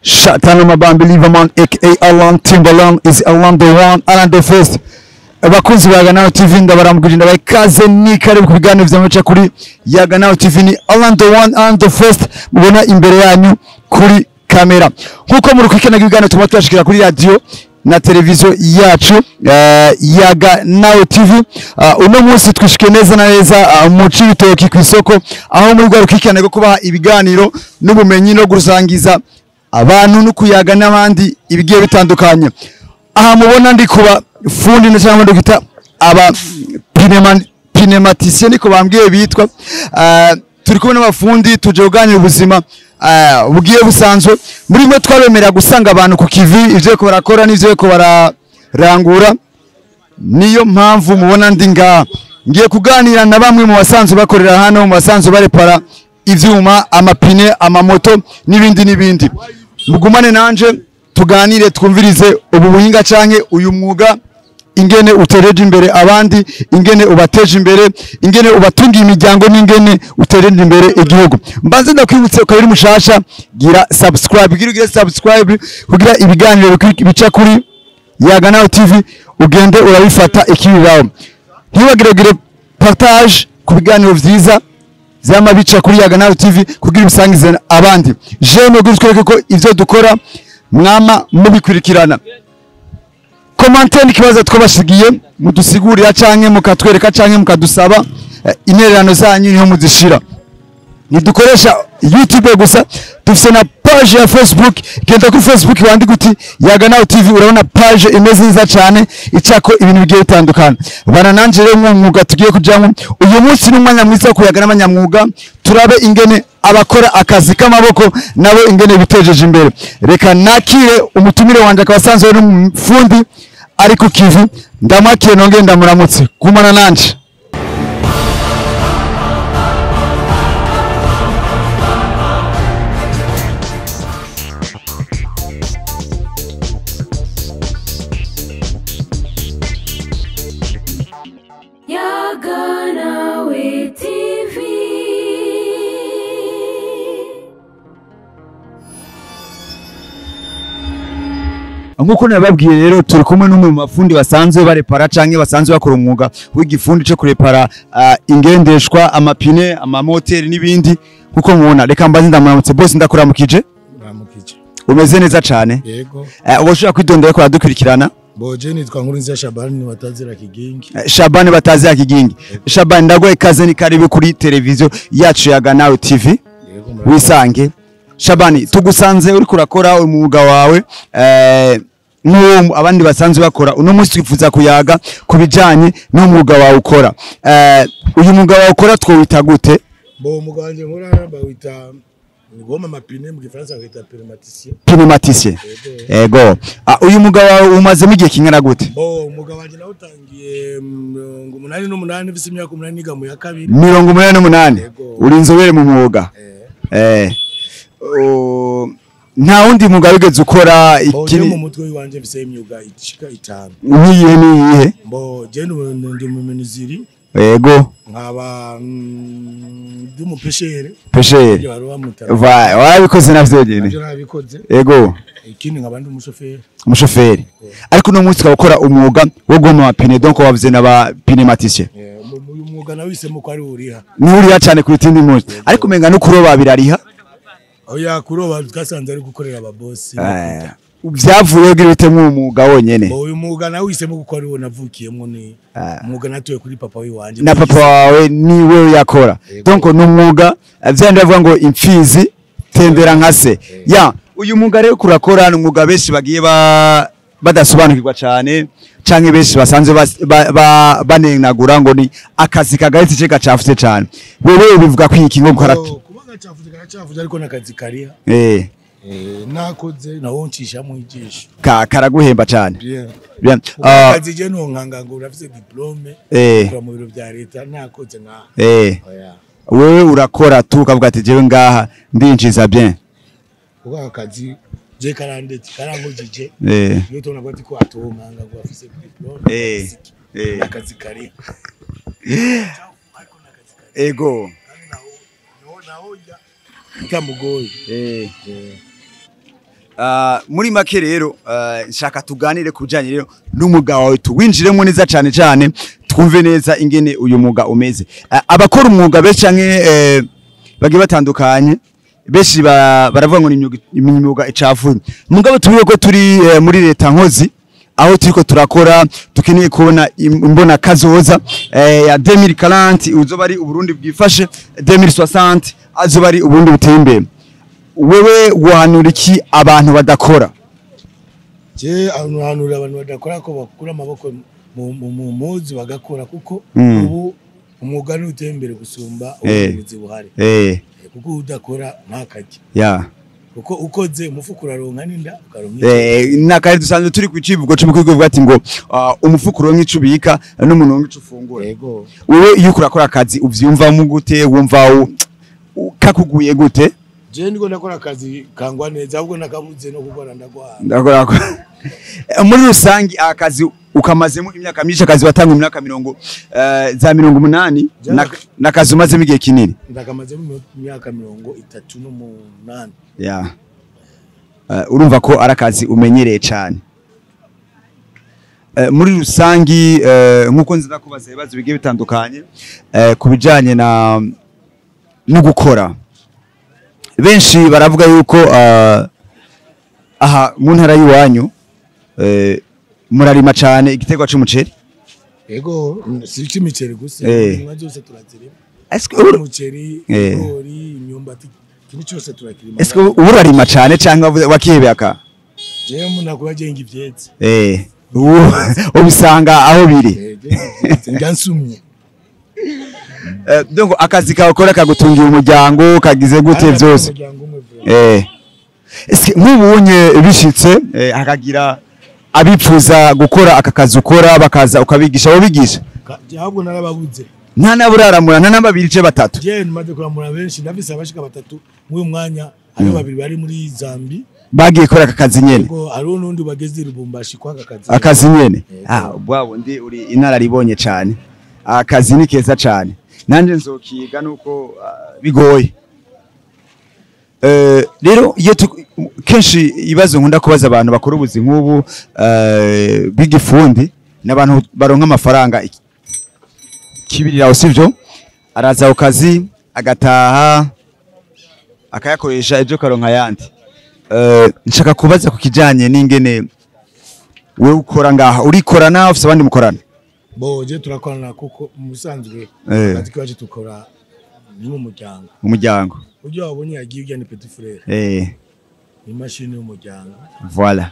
Shatana Mabambi Liverman aka Alan Timberland is Alan the one, Alan the first. Abakunzi ba Yaga Nawe TV ndabaramukije, ndabaha ikaze, ni karibu ku biganiro vyamaca kuri Yaga Nawe TV. Ni Alan the one, Alan the first mubona imbere yanyu kuri kamera. Nkuko muri kwikena ibiganiro tuba tubashikira kuri radio na televiziyo yacu Yaga Nawe TV. Uno munsi twishikiye neza na neza mu Cibitoki ku isoko, aho muri rwa rukurikirane rwo kubaha ibiganiro n'ubumenyi no gusangiza abantu no kuyaga n'abandi ibigiye bitandukanye. Aha mubona ndi kuba fundi na cyangwa ndogita aba pneumaticien niko bambwiye bitwa. Turi kumwe n'abafundi, tuje kuganira ubuzima bugiye busanzwe. Muri mwe twaremera gusanga abantu ku kivi, ivyo ko barakora n'ivyo ko bararangura. Niyo mpamvu mubona ndi ngaha, ngiye kuganira na bamwe mu basanzwe bakorera hano, mu basanzwe barepara ivyuma, amapine, amamoto n'ibindi n'ibindi. Mugumane nanje tuganire, twumvirize ubu buhinga canke uyu mwuga, ingene utereje imbere abandi, ingene ubateje imbere, ingene ubatungiye imiryango n'ingene utereje imbere igihugu. Mbanze ndakwibutse, ukaba uri mushasha, gira subscribe, gira ugire subscribe kugira ibiganiro bica kuri Yaga Nawe TV ugende urabifata ikibibaho. Ntiwibagire ugire partage ku biganiro vyiza vyama bica kuri Yaga Nawe TV kugira ibisangize abandi. J'aime gutwereke ko ivyo dukora mwama mubikurikirana. Commentaire n'ikibazo twabashigiye mudusigurira canke mukatwereka canke mukadusaba, intererano zanyu niho muzishira. Ntidukoresha YouTube gusa, dufise na page ya Facebook. Genda kuri Facebook wandike uti Yaga Nawe TV, urabona page imeze neza cane icako ibintu bigiye bitandukana. Bana nanje rero mu mwuga tugiye kujamwo uyu munsi ni umwanya mwiza wo kuyaga n'abanyamwuga, turabe ingene abakora akazi k'amaboko nabo ingene bitejeje imbere. Reka nakire umutumire wanje, akaba asanzwe ari umufundi ari ku kivi. Ndamwakire nongere ndamuramutse. Gumana nanje. Yaga Nawe TV. Nkuko nababwiye rero, turi kumwe n'umwe mu bafundi basanzwe barepara canke basanzwe bakora umwuga w'igifundi cyo kurepara ingendeshwa, amapine, amamoteri n'ibindi. Nkuko mubona, reka mbanze ndamuramutse. Bose, ndakuramukije. Ramukije. Umeze neza cane? Yego. Uba ushobora kwidondora ko baradukurikirana? Boje nitwa Nkurunziza Shabani batazira Kigingi. Shabani batazira Kigingi. Shabani, ndaguhaye ikaze, ni karibu kuri televiziyo yacu Yaga Nawe TV. Yego, murakoze. Wisange. Shabani, tugusanze uriko urakora umwuga wawe nk'uwo abandi basanzwe bakora. Uno munsi twifuza kuyaga ku bijanye n'umwuga wawe ukora. Uyu mwuga wawe ukora twowita gute? Bo umugabo wanje nkora bawita ni guhoma amapine, mu gifaransa bakita pneumaticien. Pneumaticien. Yego. Ego. Uyu mwuga wawe umazemo igihe kingana gute? Bo umugabo wanje nawutangiye 88, mfise imyaka 8, niga mu ya kabiri. 88? Yego. Uri inzobere mu mwuga. Nta wundi mwuga wigeze ukora? Bo je mu Ikini mutwe wanje mfise imyuga ishika 5. Niyihe niyihe? Bo je ndi umumenuisier, nkaba ndi umupêcheur. Pêcheur. Ibyo bari bamutara. Warabikoze navyo nyene? Navyo nabikoze. Ikindi nkaba ndi umushoferi. Umushoferi. Ariko uno munsi ukaba ukora umwuga wo guhoma amapine, donc wavuze n'aba pneumaticien. Uyu mwuga nawisemo ko ari uriha. Ni uriya cyane kuruta indi munsi, ariko umenga no kuroba birariha. Oya, kuroba twasanze ari gukorera ababosi. Vyavuye kugira uhitemo uwo mwuga wonyene? Bo uyu mwuga nawisemo kuko ari wo navukiyemo, ni umwuga natuye kuri papa wiwanje. Na papa wawe niwe yakora? Yego. Donc ni umwuga vyandi bavuga ngo imfizi tembera nka se. Ya, uyu mwuga rero kurakora ni umwuga benshi bagiye badasobanukirwa cane, canke benshi basanzwe banenagura ngo ni akazi kagayitse ce gacafutse cane. Wewe ubivuga ko iki ngo karata? Bo, kuba gacafuze karacafuze, ariko n'akazi kariha. Nakoze nawo ncishamo ijisho. Karaguhemba cane. Bien. Bien. Kuko akazi je nonkanga ngo urafise diplôme, ukora mu biro vya leta, nakoze nka oya. Wewe urakora tu ukavuga ati jewe ngaha ndinjiza bien. Kuko aka kazi je karandetse, karankujije. Iyo tubona ko ati ko atonkanga ngo afise diplôme, akazi kariha. Ariko n'akazi kariha. Kandi naho naho ujya bitamugoye. Muri make rero, nshaka tuganire ku bijanye rero n'umwuga wawe, tuwinjiremo neza cyane cyane, twumve neza ingene uyu mwuga umeze. Abakora umwuga benshi canke bagiye batandukanye, benshi baravuga ngo ni imyuga icafuye. Mugabo tubiye ko turi muri leta nkozi, aho turiko turakora, dukeneye kubona imbona kazoza ya 2040 uzoba ari Uburundi bwifashe, 2060 azoba ari Uburundi buteye imbere. Wewe wahanura iki abantu badakora? Je ahanura abantu badakora ko bakura amaboko mu muzi bagakora, kuko ubu umwuga ni uteye imbere gusumba ubuvuzi buhari. Kuko udakora ntakarye. Kuko ukoze umufuko uraronka n'inda ukaronka. Nakare dusanzwe turi ku civugo c'umukuru w'igihugu ati ngo umufuko uronka ico ubika n'umuntu uronka ico ufungura. Yego. Wewe iyo urakora akazi uvyumvamo gute? Wumva kakuguye gute? Je ndiko ndakora akazi kangwa neza, ahubwo nakabuze no gukora ndagwara. Ndakora muri rusangi akazi ukamazemo imyaka myinshi, akazi watanga imyaka mirongo za 80, nakazi umazemo igihe kinini. Ndakamazemo imyaka 38. Yeah. Urumva ko ari akazi umenyereye cyane. Muri rusangi nkuko nzi kubaza ibibazo bigiye bitandukanye kubijanye na no gukora, benshi baravuga yuko aha mu ntara y'iwanyu murarima cyane igiterwa c'umuceri. Yego, si c'imiceri gusa, inka zose turazirima. Eske umuceri, ibigori, imyumbati, ikintu cyose turakirima. Eske urarima cyane cyangwa wakihebeka? Jewe munakuba jenga ivyetse. Ubisanga aho biri. Ngansumye. Donc akazi kawe ukora kagutungira umuryango, kagize gute byose? Eske nk'ubunye bishitse hakagira abipfuza gukora aka kazi ukora bakaza ukabigisha, wobigisha? Ahubwo narababuze. Nta naburaramura, nta nababiri ce batatu. Je nmaze kuramura benshi, ndafise abashika batatu muri mwanya, hari babiri bari muri Zambi bagiye gukora aka kazi nyene. Ngo hari n'undi bageze Lubumbashi kwa aka kazi. Akazi nyene. Bwabo ndi uri inararibonye cyane. Akazi ni keza cyane. Nanje nzokiga nuko bigoye. Rero iyo kenshi ibibazo nkunda kubaza abantu bakora ubuzi nk'ubu bigifundi n'abantu baronka amafaranga kibirira, sivyo? Araza ku kazi agataha akayakoresha ejo karonka yandi. Nshaka kubaza ku kijanye n'ingene wewe ukora ngaha, urikorana ufise abandi mukorana? Bo je turakorana kuko musanzwe akazi kaje tukora ni mu muryango. Umuryango. Ujya wabonye yagiye ujya ni petit frère. Ni mashini y'umuryango. Voilà.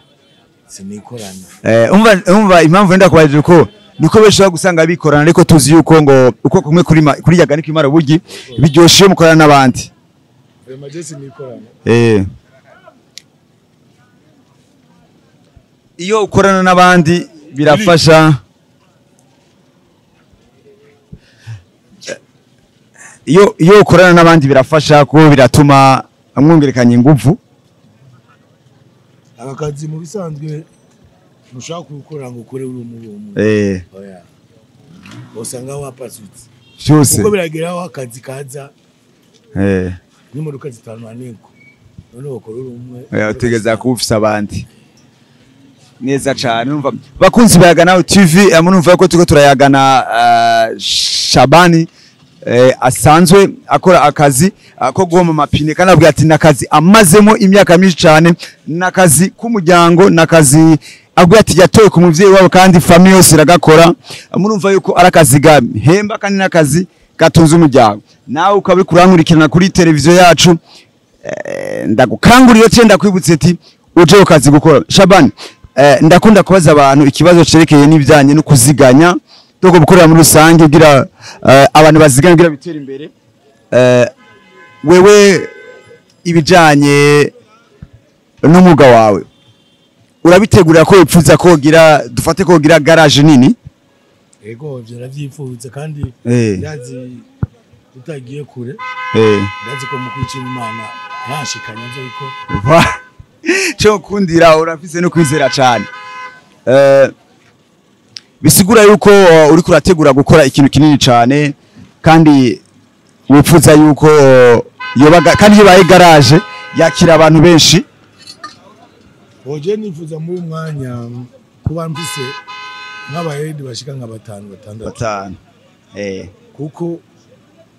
Sinikorana. Umva impamvu wenda kubaje uko niko benshi gusanga bikorana, ariko tuzi yuko ngo uko kumwe kuri yaga niko imara ubugi biryoshe mukorana n'abandi. Vraiment je sinikorana. Iyo ukorana n'abandi birafasha. Iyo ukorana n'abandi birafasha kuko biratuma amwongerekanya ingufu. Akazi mu bisanzwe mushaka gukora ngo ukore uri umwe. Oya. Usanga wapasutse. Cyose. Kuko birageraho akazi kaza. N'imodoka zitanu aneko. None ukora uri umwe. Utegeza kuba abandi. Neza cyane. Numva bakunzi bayagana TV, murumva ko turiko turayagana Shabani asanzwe akora akazi ko guhoma amapine, kandi avuga ati nakazi amazemo imyaka myinshi cyane, nakazi k'umuryango, nakazi avuga ati yatoye ku muvyeyi wabo kandi famille yose iragakora. Murumva yuko ari akazi gahemba kandi nakazi gatunze umuryango. Nawe ukaba uriko urankurikirana kuri televiziyo yacu, ndagukangurira cyane, ndakwibutse ati uje ukazi gukora. Shabani, ndakunda kubaza abantu ikibazo cerekeye n'ibijanye no kuziganya, doko gukorera muri rusange kugira abantu baziganya kugira bitera imbere. Wewe ibijanye n'umwuga wawe urabitegurira ko wipfuza kogira, dufate kogira garage nini? Yego, ivyo ndavyifuza kandi ndazi utagiye kure. Ndazi ko mu kwicira Imana ntashikanye nzo bikora. Cyo kundira urafise no kwizera cyane. Bisigura yuko uri kurategura gukora ikintu kinini cyane kandi wipfuza yuko yobaga, kandi yobaye garage yakira abantu benshi. Oje nifuza muri umwanya kuba mfise nk'abahedi bashika nka 5 6 5. Kuko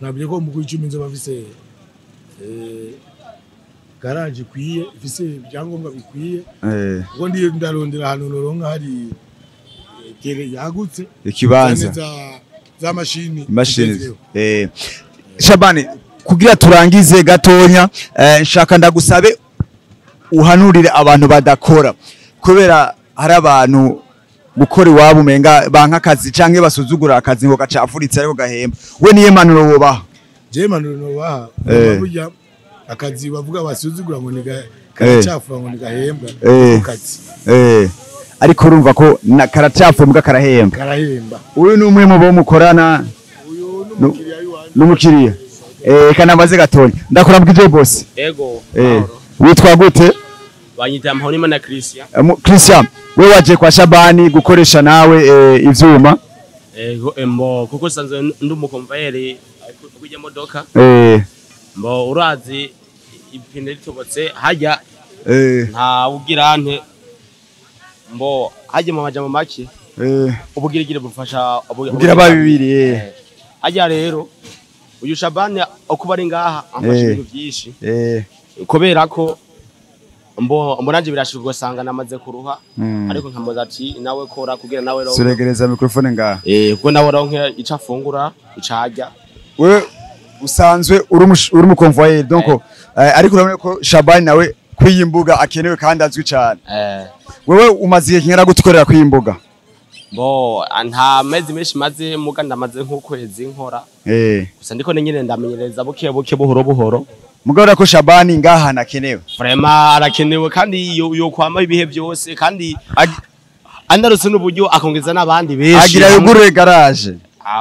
nabwiye ko mu 10 nzoba mfise garage ikwiye, ifise ibyangombwa bikwiye. Kuko ndiye ndarondera ahantu noronka hari tere yagutse, ikibanza za mashini. Shabani, kugira turangize gatonya, nshaka ndagusabe uhanurire abantu badakora, kubera hari abantu gukora iwabo umenga banka akazi canke basuzugura akazi ngo gacafuritse ariko gahemba. We niye manuro wobaha? Je manuro nobaha burya akazi bavuga basuzugura ngo ni karacafura ngo ni gahembwa akazi. Ariko urumva ko na karacafura mbwa karahemba. Karahemba. Uyu ni umwe mu bo mukorana, uyu n'umukiriya wanje. N'umukiriya. Kanamaze gatonya. Ndakora mbwije boss. Ego. Witwa gute? Banyita Mpahonimana Christian. Christian, we waje kwa Shabani gukoresha nawe ivyuma? Ego, mbo kuko sanzwe ndi umukomvayeri kujya modoka. Mbo urazi ipine ritobotse hajya nta ugirante mbo hajya mu majambo make. Ubugirigire bufasha ubugira babibiri. Hajya rero uyu Shabani okuba ari ngaha amfasha ibintu byinshi. Kubera ko mbo nanje birashirwa ugasanga namaze kuruha, ariko nkamuza ati nawe kora kugira nawe ronke. Suregereza microphone ngaha. Kuko nawe ronke ica afungura icajya. Wewe usanzwe uri mu convoyeur donc, ariko urabona ko Shabani nawe kwiyimbuga akenewe kandi azwi cyane. Wewe umaze igihe kingana gutukorera kwiyimbuga? Mbo nta mezi menshi maze muga ndamaze nk'ukwezi nkora. Gusa ndiko nyine ndamenyereza buke buke buhoro buhoro. Mugabo ko Shabani ngaha nakenewe. Vraiment arakenewe kandi yo kwama ibihe byose kandi andarutse n'uburyo akongeza n'abandi benshi. Agira yugure garage.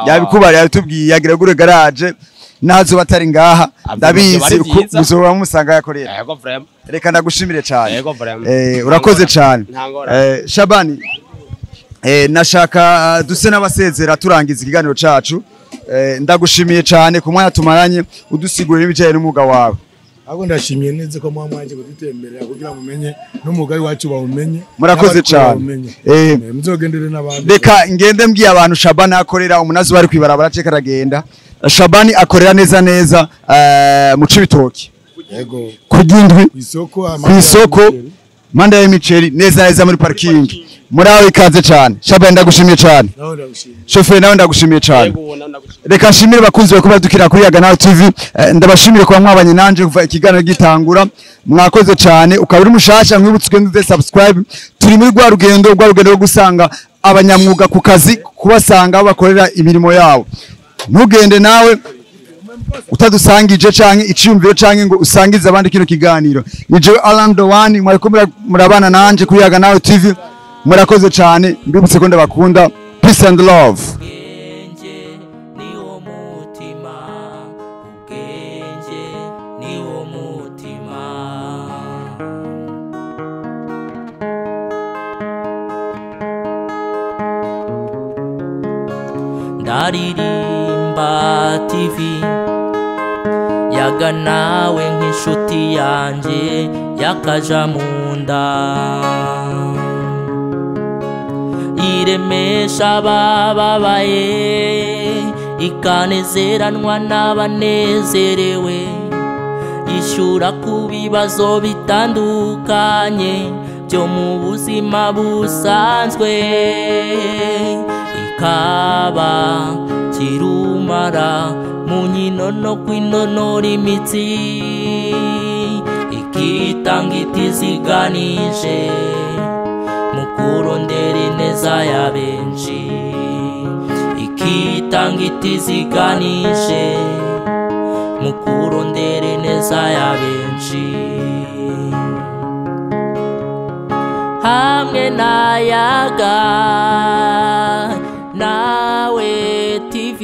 Yabikubari yatubwiye agira yugure garage nazo batari ngaha ndabizi muzoba musanga yakorera. Yego vraiment. Reka ndagushimire cyane. Yego vraiment. Urakoze cyane. Shabani, nashaka duse n'abasezera turangiza ikiganiro cacu. Ndagushimiye cyane ku mwanya tumaranye udusigurira ibijyanye n'umwuga wawe. Ahubwo ndashimiye neza ko mwamwanje kudutemberera kugira mumenye n'umwuga wacu bawumenye. Murakoze cyane. Muzogendere n'abandi. Reka ngende mbwiye abantu Shabani akorera umunazi bari kwibarabara ceka aragenda. Shabani akorera neza neza mu Cibitoki. Yego. Kugindwi ku isoko manda y'imiceri neza neza muri parking. Murawe ikaze cyane. Shabani ndagushimiye cyane. Shoferi nawe ndagushimiye cyane. Reka nshimire bakunzi bako badukira kuri Yaga Nawe TV. Ndabashimire kuba mwabanye nanje kuva ikiganiro gitangura. Mwakoze cyane. Ukaba uri mushasha nkwibutse ugende subscribe. Turi muri rwa rugendo rwo gusanga abanyamwuga ku kazi, kubasanga bakorera imirimo yabo. Ntugende nawe utadusangije canke iciyumviro canke ngo usangize abandi kino kiganiro. Ni jewe Alan Dowani, mwariko murabana nanje kuri Yaga Nawe TV. Murakoze cyane, mbibutse ko ndabakunda. Peace and love. Ndaririmba TV Yaga nawe nk'inshuti yanjye yakaja munda, iremesha abababaye ikanezeranwa n'abanezerewe, yishyura ku bibazo bitandukanye byo mu buzima busanzwe, ikaba kirumara mu nkino no kwinonora imitsi, ikitanga itiziganije mu kurondera ineza ya benshi, ikitanga itiziganije mu kurondera ineza ya benshi. Hamwe na Yaga Nawe TV.